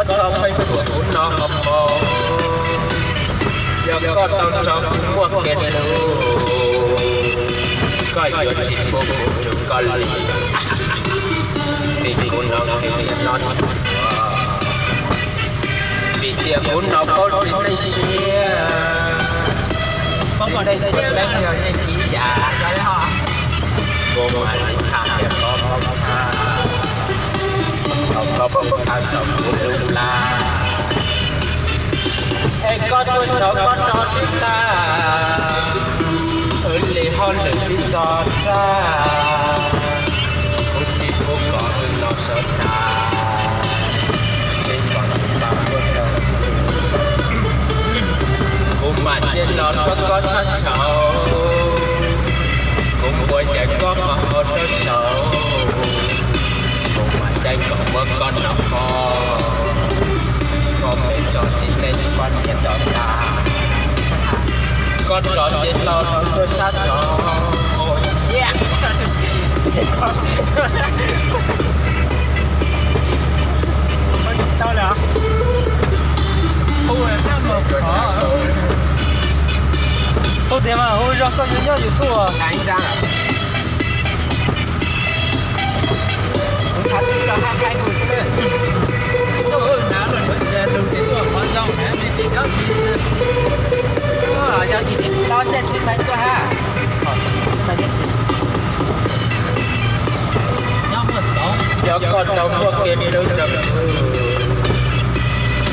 Koj tau pheej thuam kuv no hauv paus, yog koj tau nrog kuv muaj kev hlub, koj yuav tsis pub kuv tsum koj li. Vim kuv hnov kev nim no, vim tias kuv hnov paub txiv neej siab, paub txiv neej siab yog yeej ib yam, kuv mam li tham tias koj paub tshaj, thaum koj pw tshaj saum kuv lub plab, es koj tuaj saum koj rov twb tag, wb li hauj lwm twb txog tag, kuv tsis pub kom wb los sawv tag, es kom tus pa tuaj rau kuv mam li los rau koj sab saud, kuv puas ncaim koj qhov hauv rau saud, kuv mam caij kom muab koj noj qhov, koj pem tso txiv neej poj niam rov tag, koj rov ces hlo rau tuaj sab saud. Tau lawm. Hu, hu tias mas hu zog koj yuav nyob YouTube. Yog koj tau muaj kev hlub rau kuv,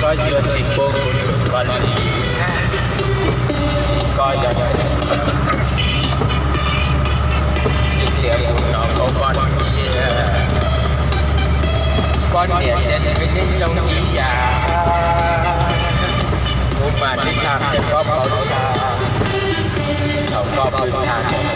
koj yuav tsis pub kuv tsum koj li. Koj yog, vim tias kuv hnov paub poj niam siab, poj niam ces nws yeej zoo ib yam, kuv mam li tham tias koj paub tshaj, thaum koj pw tshaj